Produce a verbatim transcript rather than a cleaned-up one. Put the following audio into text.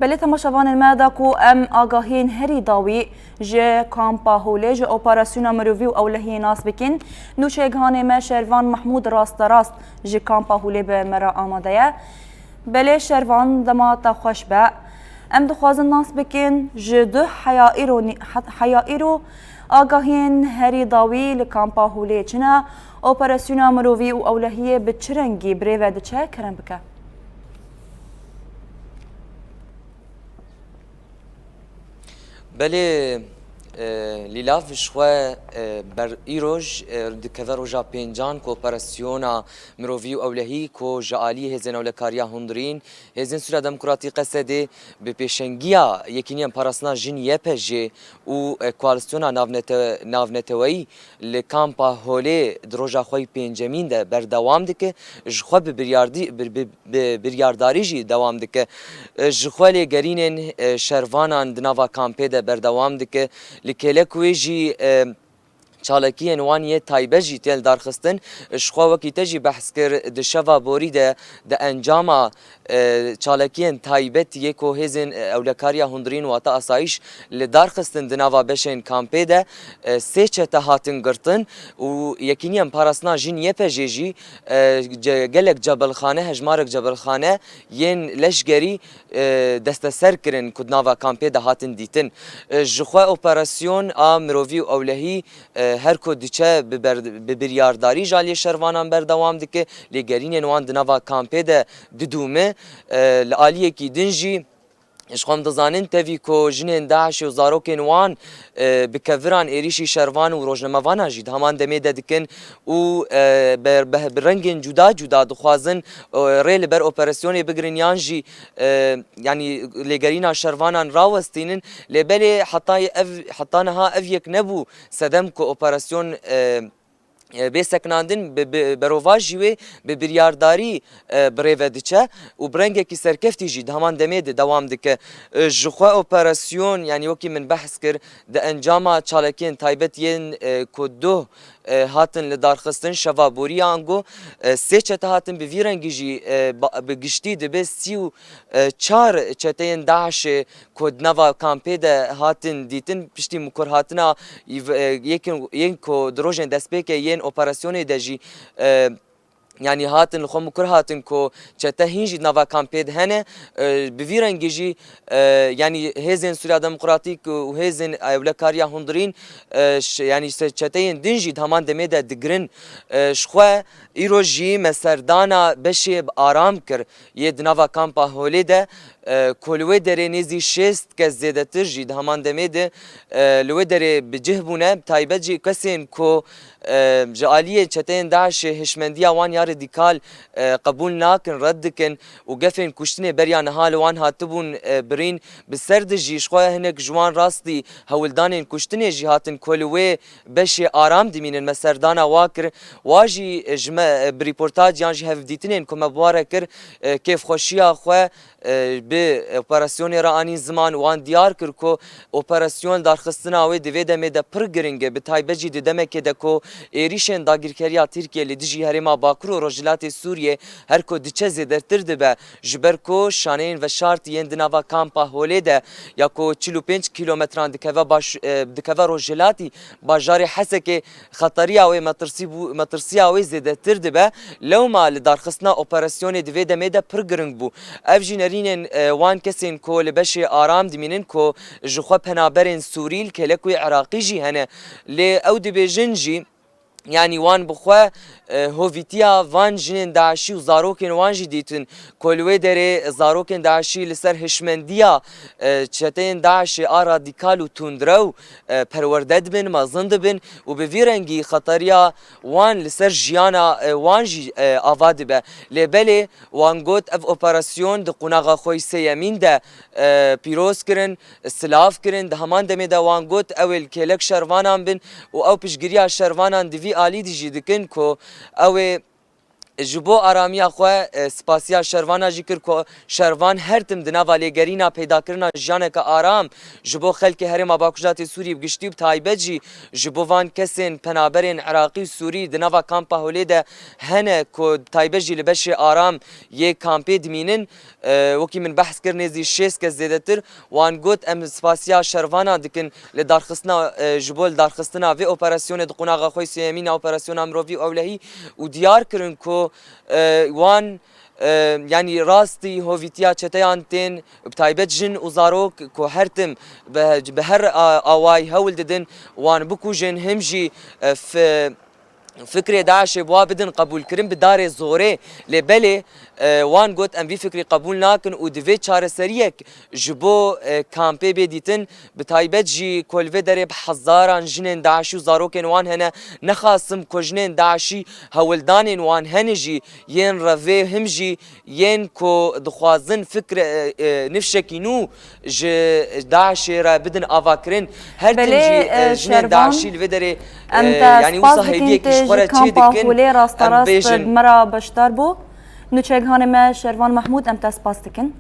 Belê temaşevanên me, da ku em agahiyên herî dawî ji kampa Holê ji operasyona mirovî û ewlehiyê nas bikin, nûçegihanê me Şervan Mehmûd rasterast ji kampa Holê bi me re amade ye. Belê Şervan, dema te xweş be. Em dixwazin nas bikin ji duh heya îro nî-, he-, heya îro agahiyên herî dawî li kampa Holê çi ne? Operasyona mirovî û ewlehiyê bi çi rengî birêve diçe? Kerem bike. Belê, e, Lîlav, ji xwe, e, ber îroj, e, dikeve roja pêncan ku operasyona mirovî û ewlehî ku ji alî Hêzên Ewlekariya Hundirîn, Hêzên Sûriya Demokratîk, Qesedê, bi pêşengiya Yekîniyên Parastina Jin, Y P J, û, e, Koalîsyona Navnete-, Navneteweyî li kampa Holê di roja xwe yî pêncemîn de berdewam dike, ji xwe bi biryardî-, bi, bi, bi biryardarî jî dewam dike. E, ji xwe lêgerînên, e, şervanan di nava kampê de berdewam dike. Li kêlek wê jî, e, çalakiyên wan yê taybet jî tê lidarxistin. Ji xwe wekî te jî behs kir, di şeva borî de di encama, e, çalakiyên taybet yê ku hêzên, e, ewlekariya hundirîn, wate asayîş, li dar xistin di nava beşên kampê de, e, sê çete hatin girtin û Yekîniyên Parastina Jin, Y P J, jî, e, ce-, gelek cebilxane, hejmarek cebilxane yên leşgerî, e, desteser kirin ku di nava kampê de hatin dîtin. E, ji xwe operasyon a mirovî û ewlehî, e, her ku diçe bi ber-, bi biryardarî ji aliyê şervanan berdewam dike, lêgerînên wan di nava kampê de didûme. E, li aliyekî din jî ji xwe em dizanin tevî ku jinên DAIŞê û zarokên wan, e, bi keviran êrîşî şervan û rojnamevanan jî di heman demê de dikin û, e, ber-, be-, bi rengên cuda cuda dixwazin, e, rê li ber operasyonê bigirin yan jî, e, yanî lêgerîna şervanan rawestînin. Lê belê heta ev, heta niha ev yek nebû sedem ku operasyon, e, e, bê sekinandin, bi, bi, berovajî wê bi biryardarî, e, bi rê ve diçe û bi rengekî serkeftî jî di heman demê de dewam dike. E, ji xwe operasyon, yanî wekî min behs kir, di encama çalakiyên taybet yên, e, ku duh, e, hatin li darxistin, şeva borî ango, e, sê çete hatin, bi vî rengî jî, e, ba-, bi giştî dibe sî û çar çeteyên DAIŞê ku di nava kampê de hatin dîtin, piştî mikurhatina, e, yekên, yên ku di rojên destpêkê yên operasyonê de jî, e, yanî hatin li xwe mikur hatin ku çete hîn jî di nava kampê de hene, e, bi vî rengî jî, e, yanî hêzên Sûriya Demokratîk û hêzên ewlekariya hundirîn, e, ş-, yanî se-, çeteyên din jî di heman demê de digirin. E, ji xwe îro jî me serdana beşê bi aram kir yê di nava kampa Holê de, e, ku li wê derê nêzî şêst kes zêdetir jî di heman demê de, e, li wê derê bi cih bûne, bi taybet jî kesên ku, e, ji aliyê çeteyên DAIŞê hişmendiya wan ya radîkal, e, qebûl nakin, red dikin û gefên kuştinê beriya niha li wan hatibûn, e, birîn, bi ser de jî ji xwe hinek ji wan rastî hewldanên kuştinê jî hatin ku li wê beşê aram dimînin, me serdana wa kir. Wa jî, e, ji me, e, bi rîportaj yan jî hevdîtinên ku me bi wa re kir, e, kêfxweşiya xwe, e, bi operasyonê re anîn ziman. Wan diyar kir ku operasyon darxistina wê di vê demê de pir giring e, bi taybet jî di demekê de ku êrîşên dagirkeriya Tirkiye li dijî herêma Bakur û Rojhilatê Sûriyê her ku diçe zêdetir dibe, ji ber ku şaneyên veşartî yên di nava kampa Holê de ya ku çil û pênc kîlometran dikeve baş, e, dikeve rojhilatî bajarê Hesekê, xeteriya wê, metirsî bû, metirsiya wê zêdetir dibe. Lewma li darxistina operasyonê di vê demê de pir giring bû. Ev jî nerînên, e, wan kesên ku li beşê aram dimînin ku ji xwe penaberên Sûrî li kêlek wê Iraqî jî hene. Lê ew dibêjin jî, yanî wan bi xwe, e, hovîtiya van jinên DAIŞî û zarokên wan jî dîtin ku li wê derê zarokên DAIŞî li ser hişmendiya, e, çeteyên DAIŞê a radîkal û tundrew, e, perwerde dibin, mezin dibin û bi vî rengî xeteriya wan li ser jiyana, e, wan jî, e, ava dibe. Lê belê wan got ev operasyon di qunaxa xwe yî sêyemîn de, e, pîroz kirin, silav kirin. Di heman demê de wan got ew ê li kêlek şervanan bin û ew piştgiriya şervanan di vî alî de jî dikin ku ew ê ji bo aramiya xwe, e, spasiya şervana jî kir ku şervan her tim di nava lêgerîna peydakirina jiyaneke aram ji bo xelkê Herêma Bakur Rojhilatê Sûriyê bi giştî û bi taybet jî ji bo van kesên penaberên Iraqî û Sûrî di nava kampa Holê de hene ku taybet jî li beşê aram yê kampê dimînin. E, wekî min behs kir, nêzî şêst kes zêdetir. Wan got, em spasiya şervana dikin li darxistina, e, ji bo li darxistina vê operasyonê di qonaxa xwe sêyemîn a operasyona mirovî û ewlehî û diyar kirin ku, e, wan, e, yanî rastî hovîtiya çeteyan tên, bi taybet jin û zarok ku her tim bi, bi her a-, awayî hewl didin, wan bikujin, him jî, e, fi-, fikrê DAIŞê bi wa bidin qebûlkirin bi darê zorê. Lê belê, e, wan got, em vî fikrî qebûl nakin û divê çareseriyek ji bo, e, kampê bê dîtin. Bi taybet jî ku li vê derê bi hezaran jinên DAIŞî û zarokên wan hene. Nexasim ku jinên DAIŞî hewldanên wan hene jî yên revê, him jî yên ku dixwazin fikre, e, e, nifşekî nû ji DAIŞê re bidin avakirin. Her tim Belê, jî, e, e, jinên Şervan, DAIŞî li vê derê, em e, te yanî spas wisa dikin, hêviyekî ji tê xwe ji re kampa çêdikin, Holê em rasterast bêjin. Bi me re beşdar bû. Nûçeghanê me Şervan Mehmûd, em te spas dikin.